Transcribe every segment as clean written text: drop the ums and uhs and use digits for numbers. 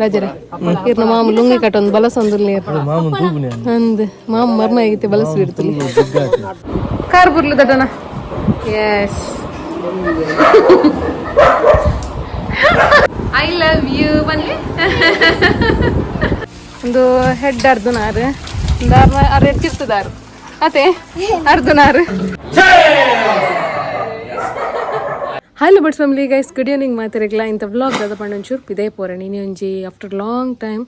ರಾಜರೇ ಇರ್ನ ಮಾಮ ಲುಂಗಿ ಕಟ್ಟೊಂದು ಬಲಸೊಂದುಲ್ಲೇರ್. ಮಾಮನ್ ತೂಪುನೆ. ಅಂದ್ ಮಾಮ ಮರ್ಮ ಆಗಿತ್ತೆ ಬಲಸು ಇರ್ತಲಿ ಕಾರ್ ಬುರ್ಲು ದಡನ. ಎಸ್, I love you ಬನ್ನಿ. ಒಂದು ಹೆಡ್ ಅರ್ಧನಾರು, ಒಂದು ಅರ್ ಎಡ್ತಿರ್ತದಾರು ಅತೆ ಅರ್ಧನಾರು. Hello buds family, guys, good evening. ಮಾತಾಡಕ್ಲ ಇಂಥ ವ್ಲಾಗ್ ದಾದ ಪಂಡ ಒಂಚೂರು ಪಿದೇ ಪೋರಣಿ. ಇನಿ ಒಂಜಿ ಆಫ್ಟರ್ ಲಾಂಗ್ ಟೈಮ್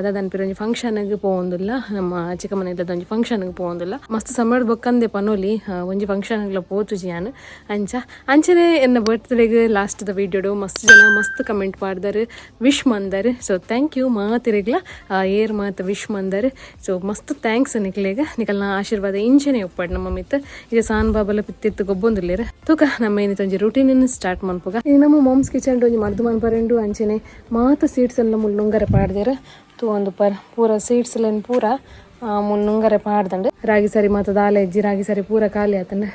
ದಾದ ಅನ್ಪಿರ ಒಂಜಿ ಫಂಕ್ಷನ್ಗೆ ಪೋವೊಂದುಲ್ಲ. ನಮ್ಮ ಚಿಕ್ಕಮ್ಮನೆ ಇಲ್ಲದ ಒಂಜಿ ಫಂಕ್ಷನ್ಗೆ ಪೋವೊಂದುಲ್ಲ. ಮಸ್ತ್ ಸಮಯದ ಬೊಕ್ಕಂದೆ ಪನೋಲಿ, ಒಂಜಿ ಫಂಕ್ಷನ್ಗ್ಲ ಪೋತುಜಿ ಯಾನ್. ಅಂಚ ಅಂಚನೆ ಎನ್ನ ಬರ್ತ್ಡೇಗೆ ಲಾಸ್ಟ್ ದ ವೀಡಿಯೋಡು ಮಸ್ತ್ ಜನ ಮಸ್ತ್ ಕಮೆಂಟ್ ಪಾಡ್ದಾರ್, ವಿಶ್ ಮಂದಾರ್. ಸೊ thank you ಮಾತಿರೆಗ್ಲ. ಏರ್ ಮಾತು ವಿಶ್ ಮಂದಾರ್, ಸೊ ಮಸ್ತ್ thanks ನಿಕ್ಲೆಗ್. ನಿಕಲ್ನ ಆಶೀರ್ವಾದ ಇಂಚನೆ ಒಪ್ಪಾಡ್ ನಮ್ಮ ಮಿತ್. ಇದು ಸಾನ್ ಬಾಬಲ ಪಿತ್ತಿತ್ತು ಗೊಬ್ಬೊಂದುಲ್ಲೇರ್. ತೂಕ, ನಮ್ಮ ಏನಿತ್ತು ಒಂಜಿ ರೂಟೀನ್ ಸ್ಟಾರ್ಟ್ ಮನ್ಪುಗ. ಈ ನಮ್ಮ ಮಾಮ್ಸ್ ಕಿಚನ್ ಒಂಜಿ ಮರ್ದು ಮನ್ಪರೆಂಡು. ಅಂಚನೆ ಮಾತ ಸೀಡ್ಸ್ ಎಲ್ಲ ಮುಲ್ ನುಂಗರೆ ಪಾಡ್ದೇರ್. ತೂ ಒಂದು ಪರ್ ಪೂರ ಸೀಡ್ಸ್ ಲೆನ್ ಪೂರ ಮುಲ್ ನುಂಗರೆ ಪಾಡ್ದಂಡು. ರಾಗಿ ಸರಿ ಮಾತ ದಾಲ ಇಜ್ಜಿ, ರಾಗಿ ಸರಿ ಪೂರ ಖಾಲಿ ಆತಂಡ್.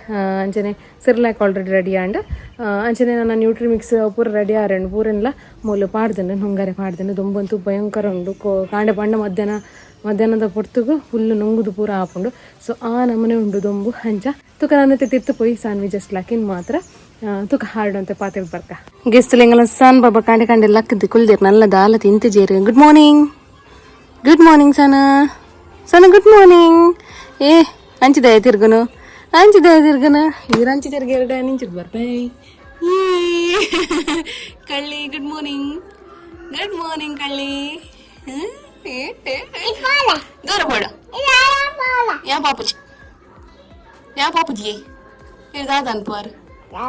ಅಂಚನೆ ಸಿರ್ಲಾಕ್ ಆಲ್ರೆಡಿ ರೆಡಿ ಆಂಡ್. ಅಂಚನೆ ನನ್ನ ನ್ಯೂಟ್ರಿ ಮಿಕ್ಸ್ ಪೂರ ರೆಡಿ ಆರಂಡು. ಪೂರೆನ್ಲ ಮೂಲು ಪಾಡ್ದಂಡು, ನುಂಗರೆ ಪಾಡ್ದಂಡು. ದೊಂಬಂತೂ ಭಯಂಕರ ಉಂಡು. ಕಾಂಡೆ ಪಂಡ ಮಧ್ಯಾಹ್ನ ಮಧ್ಯಾಹ್ನದ ಪೊರ್ತುಗು ಫುಲ್ ನುಂಗುದು ಪೂರ ಆಪುಂಡು. ಸೊ ಆ ನಮನೆ ಉಂಡು ದೊಂಬು. ಅಂಚ ತುಕ ನಾನು ತಿರ್ತು ಪೋಯಿ ಸಾನ್ವಿ ಜಸ್ಟ್ ಲಕಿನ್ ಮಾತ್ರ. ತುಕ ಹಾರ್ಡ್ ಅಂತ ಪಾತಿರ್ ಬರ್ಕ. ಗೆಸ್ಟ್ ಎಂಗಲ ಸಾನ್ ಬಾಬಾ ಕಾಂಡೆ ಕಾಂಡೆ ಲಕ್ಕದ್ದು ಕುಲ್ದಿರ್. ನಲ್ಲ ದಾಲ ತಿಂತು ಜೇರು. ಗುಡ್ ಮಾರ್ನಿಂಗ್, ಗುಡ್ ಮಾರ್ನಿಂಗ್ ಸನ, ಸನ, ಗುಡ್ ಮಾರ್ನಿಂಗ್. ಏ ಅಂಚಿದ ತಿರ್ಗುನು, ಅಂಚಿದ ತಿರ್ಗುನು, ಈರಂಚಿ ತಿರ್ಗಿ ಎರಡು ನಿಂಚಿದ್ ಬರ್ಬೈ. ಕಳ್ಳಿ, ಗುಡ್ ಮಾರ್ನಿಂಗ್, ಗುಡ್ ಮಾರ್ನಿಂಗ್ ಕಳ್ಳಿ. ದೂರ ಪೋಡು. ಯಾ ಪಾಪುಜಿ, ಯಾ ಪಾಪುಜಿ, ಇದು ದಾದ ಅನ್ಪಾರು? ಹಾ,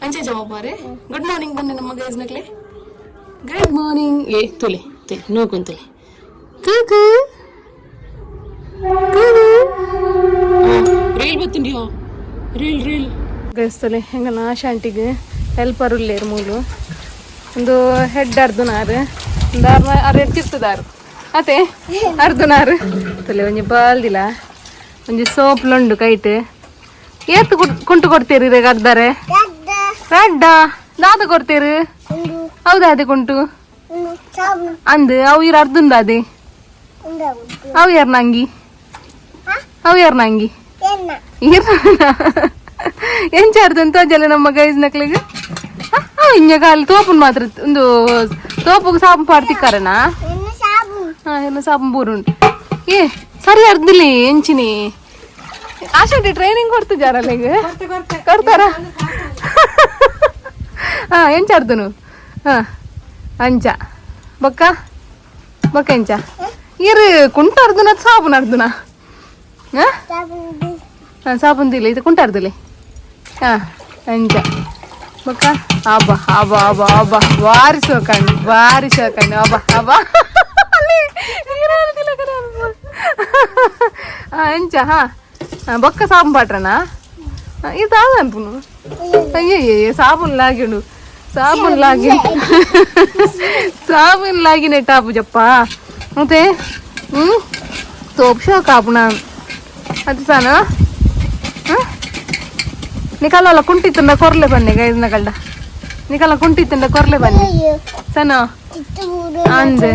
ಅಂಚೆ ಜವಾಬಾರೆ. ಗುಡ್ ಮಾರ್ನಿಂಗ್ ಬನ್ನಿ ನಮ್ಮ ಗೈಸ್ ನಕ್ಲೆ. Good morning. ಏ ತುಲೆ ತುಲೆ ನೋಕೊಂತಲೆ. ಕೂಕು ಕೂಕು. ರೀಲ್ ಬತ್ತುಂಡಿಯೋ? ರೀಲ್ ರೀಲ್ ಗೈಸ್ ತುಲೆ, ಹೆಂಗಲ್ಲ ಆಶಾಂಟಿಗೆ ಹೆಲ್ಪರ್ ಉಲ್ಲೇರು ಮೂಲು. ಒಂದು ಹೆಡ್ ಅರ್ಧನಾರು, ಒಂದು ಅರ್ ಎಡ್ತಿರ್ತದಾರು ಅತೆ ಅರ್ಧನಾರು. ತುಲೆ, ಒಂಜಿ ಬಾಲ್ದಿಲ್ಲ, ಒಂಜಿ ಸೋಪ್ ಲುಂಡು ಕೈಟ್. ಏತ್ ಕುಂಟು ಕೊಡ್ತೀರಿ ಇರೆಗ್? ಅರ್ಧಾರೆ ರಡ್ಡ ದಾದ ಕೊಡ್ತೀರಿ? ಹೌದಾ? ಅದೇ ಕುಂಟು ಅಂದ್ ಅವು ಇರ ಅರ್ಧಂದ ಅದೇ. ಅವು ಯಾರು ನಂಗಿ? ಅವು ಯಾರು ನಂಗಿ? ಎಂಚ ಅರ್ಧ ತೋಜಲ್ಲ ನಮ್ಮ ಗೈಸ್ ನಕ್ಲಿಗೆ. ಇಂಜ ಕಾಲಿ ತೋಪುನ್ ಮಾತ್ರ. ಒಂದು ತೋಪುಗ್ ಸಾಬು ಪಾಡ್ತಿಕ್ಕಾರನಾ? ಹಾ, ಎಲ್ಲ ಸಾಬು ಬೂರುಂಡು. ಏ ಸರಿ ಅರ್ದಿಲ್ಲ ಎಂಚಿನಿ. ಆಶಾಟಿ ಟ್ರೈನಿಂಗ್ ಕೊಡ್ತಿದ್ದಾರಲ್ಲ ಈಗ, ಕೊಡ್ತಾರ. ಹಾ, ಎಂಚ ಅರ್ಧನು? ಹಾ, ಅಂಚ ಬೊಕ್ಕ ಬೊಕ್ಕ ಎಂಚ ಇರು ಕುಂಟ ಅರ್ಧನ ಸಾಬೂನ್ ಅರ್ಧನ? ಹಾ, ಸಾಬೂನ್ ದಿಲ್ಲ, ಇದು ಕುಂಟ ಅರ್ಧಲಿ. ಹಾ, ಅಂಚ ಬೊಕ್ಕ. ಅಬ್ಬಾ ಅಬ್ಬಾ ಅಬ್ಬಾ ಅಬ್ಬಾ, ಬಾರಿ ಸೋಕಂಡು, ಬಾರಿ ಸೋಕಂಡು. ಅಬ್ಬಾ ಅಬ್ಬಾ. ಅಲ್ಲಿ ಹಾ, ಎಂಚ? ಹಾ, ಬೊಕ್ಕ ಸಾಬೂನ್ ಪಾಟ್ರನಾ? ಇದು ಅನ್ಪುನು. ಅಯ್ಯಯ್ಯ, ಸಾಬೂನ್ ಲಾಗಿಂಡು, ಸಾಬೂನ್ ಲಾಗಿ, ಸಾಬೂನ್ ಲಾಗಿನೆ ಟಾಪು ಜಪ್ಪ. ಮತ್ತೆ ತೋಪ್ ಶೋಕ್ ಆಪುಣ ಅದು ಸಾನ ನಿಕಲ್ಲ ಕುಂಟಿತ್ತಂಡ ಕೊರ್ಲೆ ಬನ್ನಿ ಗೈಸ್ನ ಕಲ್ಡ. ನಿಕಲ್ಲ ಕುಂಟಿತ್ತಂಡ ಕೊರ್ಲೆ ಬನ್ನಿ ಸನ ಅಂದ್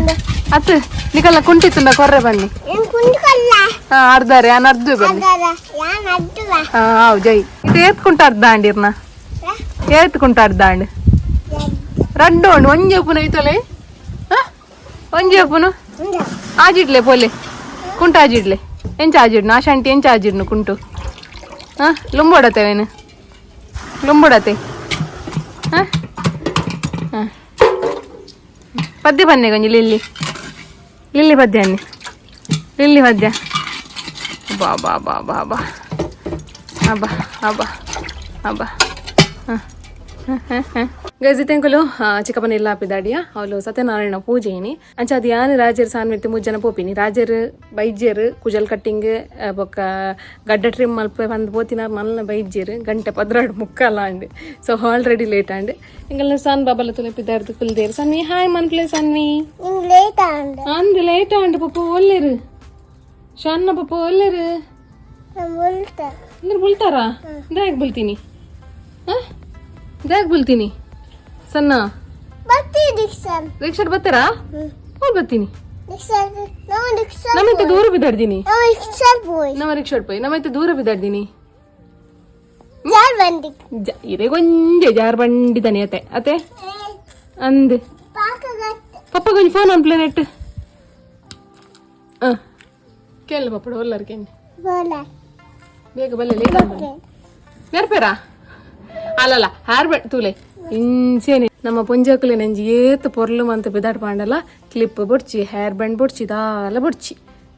ಅತ್. ನಿಕಲ್ಲ ಕುಂಟಿತ್ತಂಡ ಕೊರ್ರೆ ಬನ್ನಿ. ಹಾ, ಅರ್ಧಾರೆ ಅನ್ ಅರ್ಧ ಬನ್ನಿ. ಹಾ, ಹೌದು ಜೈ. ಇದು ಏತ್ಕುಂಟ ಅರ್ಧ ಅಂಡಿರ್ನ, ಏತ್ಕುಂಟ ಅರ್ಧ ಅಂಡ್ ರಡ್ಡು ಉಂಡು. ಒಂಜಿ ಉಪ್ಪುನ ಐತಲೆ, ಒಂಜಿ ಉಪ್ಪುನು ಆಜಿಡ್ಲೆ ಪೋಲೆ. ಕುಂಟ ಆಜಿಡ್ಲೆ. ಎಂಚ ಆಜಿಡ್ನು ಆಶಾಂಟಿ? ಎಂಚ ಆಜಿಡ್ನು ಕುಂಟು? ಹಾ, ಲುಂಬೋಡತೆ ವೇನು? ಲುಂಬೋಡತೆ. ಹಾ ಹಾ, ಪದ್ಯ ಬನ್ನಿ ಕೊಂಜಿ. ಲಿಲ್ಲಿ ಲಿಲ್ಲಿ ಪದ್ಯ ಅನ್ನಿ, ಲಿಲ್ಲಿ ಪದ್ಯ. ಬಾ ಬಾ ಬಾ ಬಾ ಬಾ, ಅಬ್ಬಾ ಅಬ್ಬಾ ಅಬ್ಬಾ. ಗೈಸ್, ಇತ್ತೆಂಕುಲು ಚಿಕ್ಕಪ್ಪನ ಇಲ್ಲ ಆಪಿದಾಡಿಯ. ಅವಳು ಸತ್ಯನಾರಾಯಣ ಪೂಜೆ ಏನಿ. ಅಂಚ ಅದು ಯಾನ್ ರಾಜರ್ ಸಾನ್ವಿತ್ತು ಮೂಜನ ಪೋಪಿನಿ. ರಾಜರ್ ಬೈಜ್ಯರ್ ಕುಜಲ್ ಕಟ್ಟಿಂಗ್ ಬೊಕ್ಕ ಗಡ್ಡ ಟ್ರಿಮ್ ಮಲ್ಪ ಬಂದು ಪೋತಿನಾರ್. ಮಲ್ಲ ಬೈಜ್ಯರ್ ಗಂಟೆ 12:45 and. So already late and. ಎಂಗಲ್ನ ಸಾನ್ ಬಾಬಲ ತುಲೆಪಿದಾರ್ದು ಕುಲ್ದೇರ್. ಸನ್ವಿ, ಹಾಯ್ ಮನ್ಪ್ಲೆ ಸನ್ವಿ. ಅಂದ್ ಲೇಟ್ ಆಂಡ್. ಪಪ್ಪ ಒಲ್ಲೇರು? ಶಾನ್ನ ಪಪ್ಪ ಒಲ್ಲೇರು ಅಂದ್ರೆ ಬುಲ್ತಾರಾ? ದಾಗ್ ಬುಲ್ತೀನಿ? ಹಾ, ದಾಗ್ ಬುಲ್ತೀನಿ ಸಣ್ಣ? Rickshaw ಬರ್ತಾರಾ? ಹೋಗ್ ಬರ್ತೀನಿ. ನಮ್ಮಿಂತ ದೂರ ಬಿದ್ದಾಡ್ದೀನಿ. ನಮ್ಮ ರಿಕ್ಷಾ ಪೋಯ್ ನಮ್ಮೈತೆ ದೂರ ಬಿದ್ದಾಡ್ದೀನಿ. ಇರೇ ಕೊಂಜೆ ಜಾರ್ ಬಂಡಿ ದನಿ ಅತ್ತೆ ಅತ್ತೆ ಅಂದೆ ಪಪ್ಪ ಕೊಂಚ phone on planet. ಹಾಂ ಕೇಳ ಪಪ್ಪಡ ಒಲ್ಲರ್ ಕೇಳಿ ಬೇಗ ಬಲ್ಲೆ ಲೇಟ್ ನೆರ್ಪೇರಾ ಅಲ್ಲಲ್ಲ ಹಾರ್ ಬೇಡ ತೂಲೆ ಇಂಚೇನೆ ನಮ್ಮ ಪೊಂಜಾಕುಲೆ ನಂಜಿ ಏತ್ ಪೊರ್ಲು ಮಂತ ಬಿದಾಡ್ ಪಾಂಡಲ ಕ್ಲಿಪ್ ಬೊಡ್ಚಿ ಹೇರ್ ಬ್ಯಾಂಡ್ ಬೊಡ್ಚಿ ದಾಲ ಬೊಡ್ಚಿ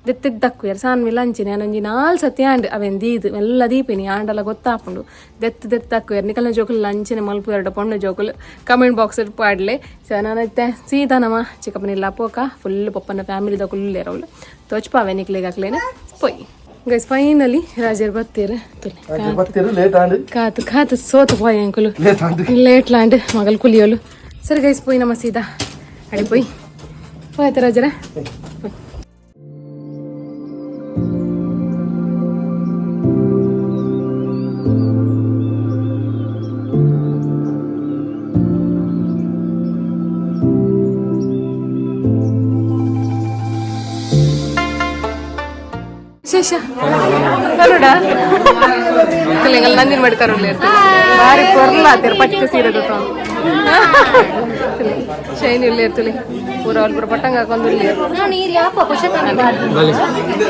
ದೆತ್ತಿದ್ದಕ್ಕು ಯಾರು ಸಾನ್ ಮಿಲ್ಲ ಅಂಚಿನಿ ಅನೊಂಜಿ ನಾಲ್ ಸತಿ ಆಂಡ್ ಅವೆನ್ ದೀದ್ ಮೆಲ್ಲ ದೀಪಿನಿ ಆಂಡಲ ಗೊತ್ತಾಪುಂಡು ದೆತ್ತು ದೆತ್ತಕ್ಕು ಯಾರು ನಿಕಲ್ನ ಜೋಕುಲು ಅಂಚಿನ ಮಲ್ಪು ಎರಡು ಪೊಣ್ಣು ಜೋಕುಲು ಕಮೆಂಟ್ ಬಾಕ್ಸ್ ಪಾಡ್ಲೆ. ಸೊ ನಾನೈತೆ ಸೀದಾ ನಮ್ಮ ಚಿಕ್ಕಪ್ಪನಿಲ್ಲ ಪೋಕ ಫುಲ್ ಪಪ್ಪನ ಫ್ಯಾಮಿಲಿ ದಕುಲು ಅವಳು ತೋಚ್ಪಾವೆ ನಿಕ್ಲೆಗ್ ಹಾಕ್ಲೇನೆ ಪೋಯ್. ಗೈಸ್ ಫೈನಲಿ ರಾಜರ್ ಬತ್ತೀರ ತುಲೆ. ಲೇಟ್ ಆಂಡ್ ಕಾತು ಕಾತು ಸೋತು ಪೋಯ್ uncle. Late and late land ಮಗಲ್ ಕುಲಿಯೋಲು. ಸರಿ ಗೈಸ್ ಪೋಯ್ ನಮ್ಮ ಸೀದಾ ಅಡಿ ಪೋಯ್ ಹೋಯ್ತು ರಾಜರ. ವಿಶೇಷ ಕರುಡ ಪಿள்ಳೆಂಗಲ್ ನಂದಿನ ಮಾಡಿ ಕರುಡ್ಲಿ ಬಾರಿ ಪೊರ್ಲ ಆತಿರ್ ಪಚ್ಚ ಸೀರೆ ಗೊತ್ತ ಶೈನ್ ಇಲ್ಲಿ ಇರ್ತಲಿ ಪೂರ ಅಲ್ಲಿ ಪೂರ ಪಟ್ಟಂಗ ಹಾಕೊಂಡು ಇಲ್ಲಿ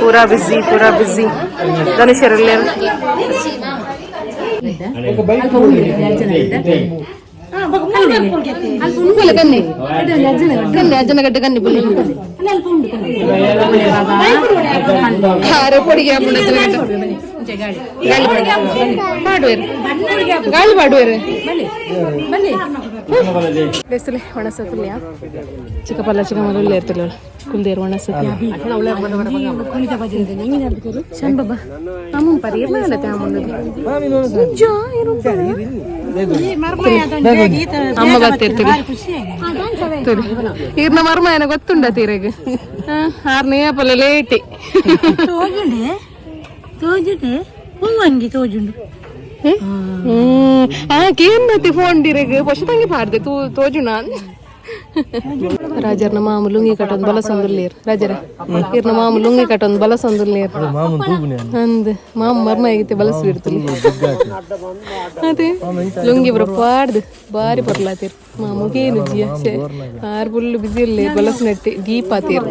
ಪೂರಾ ಬಿಸಿ ಪೂರಾ ಬಿಸಿ ಧನುಷರ್ ಇಲ್ಲಿ. ಕನ್ನಿ ಕನ್ನಿ ಅಜ್ಜನ ಗಡ್ಡೆ ಕನ್ನಿ ಪುಲ್ಲಿ ಹಾರೆ ಪೊಡಿಗೆ ಗಾಳಿ ಗಾಳಿ ಪಾಡುವೆರು ಬೇಸಲೆ ಒಣಸ ಪುಲ್ಯ ಚಿಕ್ಕಪಲ್ಲ ಚಿಕ್ಕಮಲ್ಲ ಉಳ್ಳೆ ಇರ್ತಿಲ್ಲ ಕುಲ್ದೇರು ಒಣಸ ಶನ್ ಬಾಬಾ ಅಮ್ಮನ್ ಪರಿ ಇರ್ಲ ಅಮ್ಮ ಬರ್ತಿರ್ತೀವಿ ಈರ್ನ ಮರ್ಮ ಏನ ಗೊತ್ತುಂಡ ತೀರೆಗ್ ಆರ್ನೇ ಪಲ್ಲ ಲೇಟಿ ಆ ಕೇನ್ನತಿ ಫೋನ್ ಡಿರೆಗ್ ಪಶುತಂಗಿ ಪಾಡ್ದೆ ತೂ ತೋಜುಣ. ರಾಜರ್ನ ಮಾಮು ಲುಂಗಿ ಕಟ್ಟೊಂದು ಬಲಸೊಂದುಲ್ಲೇರ್ ರಾಜರ ಇರ್ನ ಮಾಮು ಲುಂಗಿ ಕಟ್ಟೊಂದು ಬಲಸೊಂದುಲ್ಲೇರ್ ಅಂದ್ ಮಾಮ ಮರ್ಮ ಆಗಿತ್ತೆ ಬಲಸು ಇರ್ತಲಿ ಅದೇ ಲುಂಗಿ ಬರ ಪಾಡ್ದು ಬಾರಿ ಪರ್ಲಾತೀರ್ ಮಾಮುಗೇನು ಜಿಯ ಆರ್ ಫುಲ್ ಬಿಸಿ ಇಲ್ಲೇ ಬಲಸು ನೆಟ್ಟಿ ದೀಪ ಆತೀರ್.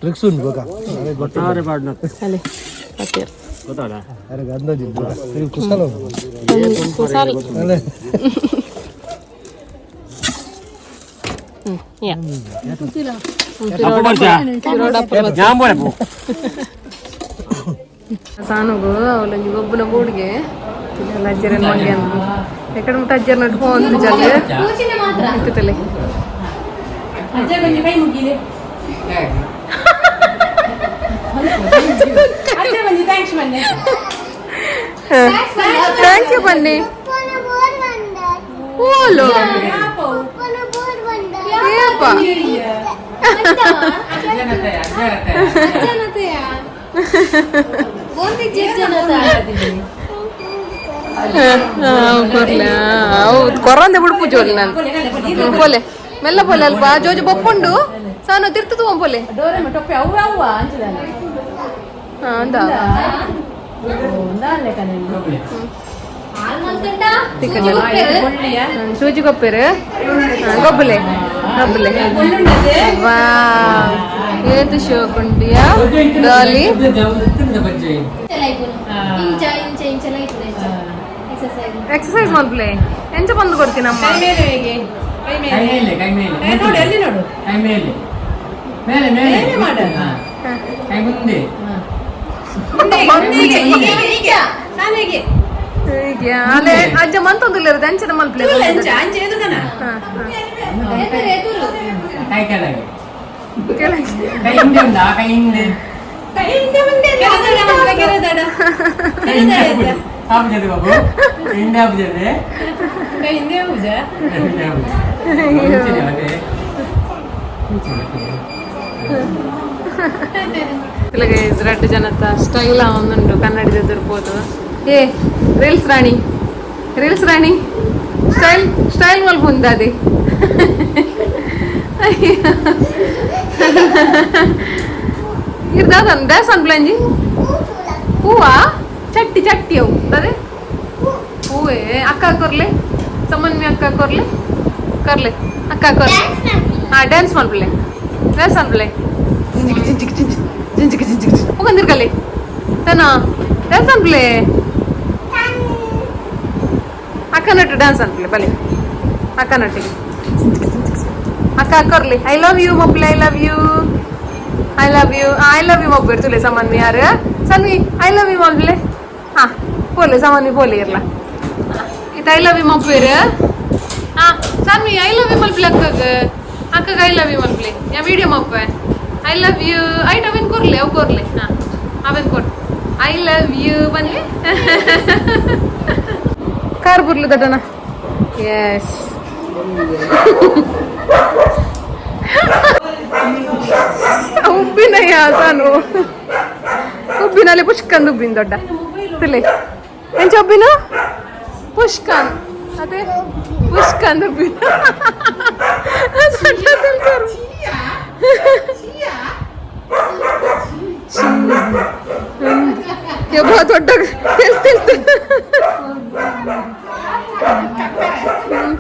ಟ್ರಿಕ್ಸ್ ಉಂಟು ಗೊತ್ತಾ? ಅಲೆ ಆತೀರ್. ಅರೆ ಅಂದಾಜು ಕುಸಲ. ಕುಸಾಲ್. ಅಲ್ಲೇ. ಯಾ. ಸಾನುಗು ಅವಳೊಂಜಿ ಗೊಬ್ಬುನ ಗೂಡಿಗೆ ಅಜ್ಜರನ್ ಮಂಗೆ ಅಂದ್ ಎಕಡೆ ಮುಟ್ಟ ಅಜ್ಜರ್ ನಟ್ಟು ಫೋನ್ ಜಲ್ಲು ಇತ್ತಲೆ. Thank you ಬನ್ನಿ ಓಲೋ ಏಪ್ಪ. ಕೊರ್ಲ ಹೌದು ಕೊರಂದೆ ಬಿಡ್ಪು ಜೋಲಿ ನಾನು ಪೋಲೆ ಮೆಲ್ಲ ಪೋಲೆ ಅಲ್ಪ ಜೋಜು ಬೊಪ್ಪುಂಡು ಸಾನು ತಿರ್ತು ತಗೊಂಡ್ ಪೋಲೆ. ಹಾ ಅಂದ ಸೂಜಿ ಕೊಪ್ಪೇರು ಗೊಬ್ಬಲೆ ಗೊಬ್ಬಲೆ ವಾವ್ ಏತು ಶೋಕುಂಡಿಯಾ ಡಾಲಿ. ಎಕ್ಸರ್ಸೈಸ್ ಮಲ್ಪಲೆ ಎಂಚ ಬಂದು ಕೊಡ್ತೀನಮ್ಮ. ಕೈ ಮೇಲೆ ಕೈ ಮೇಲೆ ಕೈ ಮೇಲೆ ಮೇಲೆ ಮೇಲೆ ಹಾ. ಕೈ ಮುಂದೆ. ಹೀಗೆ ಅಲೆ ಅಜ್ಜ ಮಂತೊಂದಿಲ್ಲ ಅಂಚನ ಮಲ್ಪಲೆ. ಹಾ, ಹಾ. ಕೈ ಕೆಳಗೆ. ಕೆಳಗೆ. ಕೈ ಹಿಂದೆ ಉಂಟಾ? ಕೈ ಹಿಂದೆ ಕೈ ಹಿಂದೆ ಹಾಕ್ಬಿಡು. ಹಾಕ್ಬಿಡು ಬಾಬು ಹಿಂದೆ ಹಾಕ್ಬಿಡು. ಕೈ ಹಿಂದೆ ಹಾಕ್ಬಿಡು. ಮುಂಚೆನೆ ಅದೇ. ಇಲ್ಲಗೆ ರೆಡ್ ಜನತ ಸ್ಟೈಲ್ ಒಂದುಂಟು ಕನ್ನಡಿದ ಎದುರ್ಬೋದು. ಏ ರೀಲ್ಸ್ ರಾಣಿ ರೀಲ್ಸ್ ರಾಣಿ ಸ್ಟೈಲ್ ಸ್ಟೈಲ್ ಮಲ್ಪುಂದ ಅದೇ. ಇರ್ದಾದ ಡ್ಯಾನ್ಸ್ ಅನ್ಪ್ಲಂಜಿ ಹೂವಾ ಚಟ್ಟಿ ಚಟ್ಟಿ ಅವು ಅದೇ ಹೂವೇ. ಅಕ್ಕ ಕೊರ್ಲೆ ಸಮನ್ವಿ ಅಕ್ಕ ಕೊರ್ಲೆ ಕರ್ಲೆ ಅಕ್ಕ ಕೊರ್ಲೆ. ಹಾ ಡ್ಯಾನ್ಸ್ ಮಾಡ್ಬಿಲೆ, ಡ್ಯಾನ್ಸ್ ಮಾಡ್ಬಿಲೆ. ಹೋಗಂದಿರ್ಕಲ್ಲಿ ತಾನ ಡ್ಯಾನ್ಸ್ ಅನ್ಪ್ಲೆ. ಅಕ್ಕ ನಟ್ಟು ಡ್ಯಾನ್ಸ್ ಅನ್ಪ್ಲೆ ಬಲೆ ಅಕ್ಕ ನಟ್ಟಿಗೆ ಅಕ್ಕ ಕೊರ್ಲಿ. I love you ಮಪ್ಲೆ, I love you, I love you, I love you ಮಬ್ಬು ಇರ್ತುಲೆ ಸಾಮಾನ್ಯ ಯಾರು ಸನ್ವಿ. I love you ಮಬ್ಲೆ. ಹಾ ಪೋಲೆ ಸಾಮಾನ್ಯ ಪೋಲೆ ಇರ್ಲ ಇದು I love you ಮಬ್ಬು. Ha Saanvi I love you ಮಲ್ಪ್ಲೆ ಅಕ್ಕಗ, ಅಕ್ಕಗ I love you ಮಲ್ಪ್ಲೆ. Yeah video ಮಪ್ಪೆ I love you. ಐಟ್ ಅವೇನು ಕೊರ್ಲೆ ಅವು ಕೊರ್ಲೆ. ಹಾ ಅವೇನು ಕೊರ್ I love you ಬನ್ಲಿ. Car burlu ದಡ್ಡನ. S ಉಬ್ಬಿನಯ್ಯ ಸಾನು ಉಬ್ಬಿನಲ್ಲಿ ಪುಷ್ಕಂದ್ ಉಬ್ಬಿನ ದೊಡ್ಡ ತಿಳಿ ಎಂಚ ಉಬ್ಬಿನ ಪುಷ್ಕನ್ ಅದೇ ಪುಷ್ಕಂದ್ ಉಬ್ಬಿನ ದೊಡ್ಡ ತಿಳ್ಕರು. ಯಬ್ಬ ದೊಡ್ಡ ತೆಲ್ ತೆಲ್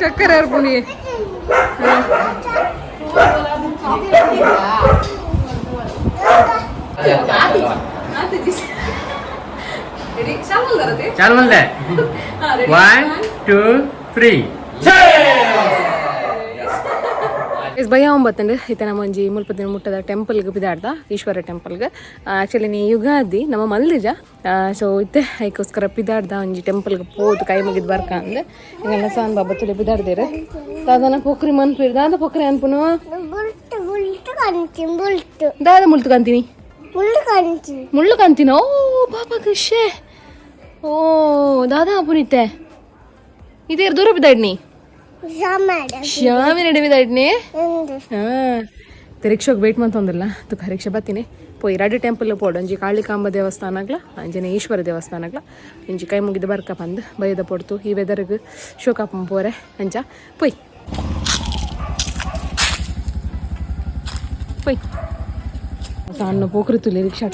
ಚಕ್ಕರೆ ಅರ್ಪುಣಿ. ચાલ મલದೆ. 1 2 3. ಎಸ್ ಭಯ ಒಂಬತ್ತಂಡು ಇತ್ತ ನಮ್ಮ ಒಂಜಿ ಮುಲ್ಪದಿನ ಮುಟ್ಟದ ಟೆಂಪಲ್ಗೆ ಬಿದಾಡ್ದ ಈಶ್ವರ ಟೆಂಪಲ್ಗೆ. ಆ್ಯಕ್ಚುಲಿ ನೀ ಯುಗಾದಿ ನಮ್ಮ ಮಲ್ದಿಜ. ಸೊ ಇತ್ತೆ ಐಕೋಸ್ಕರ ಪಿದಾಡ್ದ ಒಂಜಿ ಟೆಂಪಲ್ಗೆ ಪೋದು ಕೈ ಮುಗಿದ್ ಬರ್ಕ ಅಂದ್ ಎಂಗಲ್ಲ ಸಾನ್ ಬಾಬಾ ತುಲೆ ಪಿದಾಡ್ದೇರು. ದಾದನ ಪೊಕ್ರಿ ಮನ್ಪಿರ್ ದಾದ ಪೊಕ್ರಿ ಅನ್ಪುನು. ದಾದ ಮುಳ್ತು ಕಾಂತೀನಿ, ಮುಳ್ಳು ಕಾಂತೀನಿ. ಓ ಬಾಬಾ ಕೃಷೆ ಓ ದಾದಾ ಅಪುನಿತ್ತೆ ಇದೇ ದೂರ ಬಿದ್ದಾಡ್ನಿ ಶ್ಯಾಮಿ ನಡೆ ಬಿದ್ದಾಡ್ನಿ. ಹಾಂ ರಿಕ್ಷಾಗೆ ವೇಟ್ ಮಂತೊಂದಿಲ್ಲ ತುಕ ರಿಕ್ಷಾ ಬತ್ತೀನಿ ಪೋಯಿ ರಡ್ಡು ಟೆಂಪಲ್ ಪೋಡು. ಒಂಜಿ ಕಾಳಿಕಾಂಬ ದೇವಸ್ಥಾನಗ್ಲ ಅಂಜನೆ ಈಶ್ವರ ದೇವಸ್ಥಾನಗ್ಲ ಒಂಜಿ ಕೈ ಮುಗಿದು ಬರ್ಕ ಬಂದು ಬೈದ ಪೊಡ್ತು. ಈ ವೆದರ್ಗ್ ಶೋಕಾಪಂ ಪೋರೆ ಅಂಚ ಪೊಯ್ ಪೊಯ್ ಸಣ್ಣ ಪೋಕ್ರಿ ತುಲಿ ರಿಕ್ಷಾ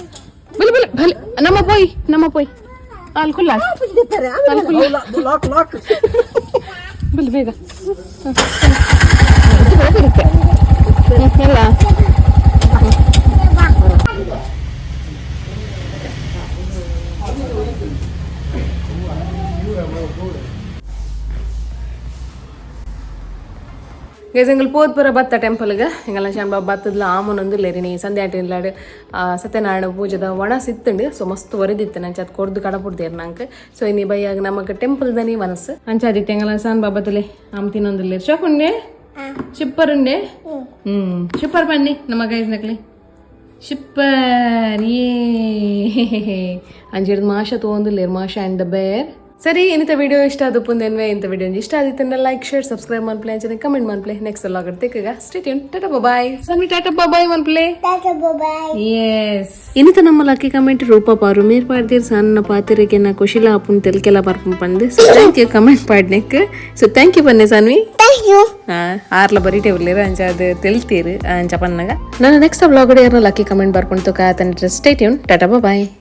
ಬಲೆ ಬಲೆ ಭಲೆ ನಮ್ಮ ಪೋಯ್ ನಮ್ಮ ಪೋಯ್ ಅಲ್ಲಿ ಕುಲ್ಲ ಅಲ್ಲಿ ಕುಲ್ಲ ಬಲೆ ಬೇಗ ಬರುತ್ತೆ ಎಲ್ಲ. ಗೈಸ್ ಎಂಗಲ್ ಪೋತ್ಪುರ ಬತ್ತ ಟೆಂಪಲ್ಗೆ ಎಂಗಲ್ಲ ಶಾನ್ ಬಾಬಾ ಬತ್ತದ್ಲ ಆಮನೊಂದು ಲೇರಿನಿ ಸಂಧ್ಯಾ ಆಟಿನ್ಲಾಡ್ ಸತ್ಯನಾರಾಯಣ ಪೂಜೆದ ಒಣಸ್ ಇತ್ತುಂಡು. ಸೊ ಮಸ್ತ್ ಒರೆದಿತ್ತು ನಂಚ ಅದು ಕೊರ್ದು ಕಡಪುಡ್ದೇರ್ ನಂಗೆ. ಸೊ ಇನಿ ಬೈಯಾಗ ನಮಕ್ ಟೆಂಪಲ್ ದನಿ ಮನಸ್ಸು ಅಂಚಾದಿತ್ತು. ಎಂಗಲ ಸಾನ್ ಬಾಬಾ ತುಲೆ ಆಮ್ ತಿನ್ನೊಂದುಲ್ಲೇರ್ ಶೋಕುಂಡೆ ಶಿಪ್ಪರ್ ಉಂಡೆ. ಶಿಪ್ಪರ್ ಬನ್ನಿ ನಮ್ಮ ಗೈಸ್ ನಕ್ಲಿ ಶಿಪ್ಪರ್ ಏ ಅಂಜಿರ್ದು ಮಾಷ ತೋಂದುಲ್ಲೇರ್ ಮಾಷ and the bear. ಸರಿ ಇನ್ನಿತ ವಿಡಿಯೋ ಇಷ್ಟ ಆದ ಪುಂದೆನ್ವೆ ಇಂಥ ವಿಡಿಯೋ ಇಷ್ಟ ಆದಿತ್ತಂದ್ರೆ like share subscribe ಮನ್ಪ್ಲೆ ಅಂಚನೆ ಕಮೆಂಟ್ ಮನ್ಪ್ಲೆ. ನೆಕ್ಸ್ಟ್ ಲಾಗಡ್ ತಿಕ್ಕಗ stay tune tata bye Sanvi tata bye ಮನ್ಪ್ಲೆ. S ಇನ್ನಿತ ನಮ್ಮ ಲಕ್ಕಿ ಕಮೆಂಟ್ ರೂಪ ಪಾರು ಮೇರ್ ಪಾಡ್ದಿರ್ ಸಣ್ಣ ಪಾತಿರಿಗೆ ನಾ ಕುಶಿಲ ಅಪ್ಪುನ್ ತೆಲ್ಕೆಲ್ಲ ಬರ್ಪುನ್ ಪಂದು. So thank you comment ಪಾಡ್ನೆಕ್. So thank you ಪನ್ನೆ Saanvi. ಆರ್ಲ ಬರೀಟೆ ಉಲ್ಲೇರು ಅಂಚ ಅದು ತೆಲ್ತೀರು ಅಂಚ ಪನ್ನಾಗ. ನಾನು ನೆಕ್ಸ್ಟ್ ಬ್ಲಾಗ್ ಯಾರನ್ನ ಲಕ್ಕಿ ಕಮೆಂಟ್ ಬರ್ಕೊಂಡು ತಕ್ಕ stay tune tata bye.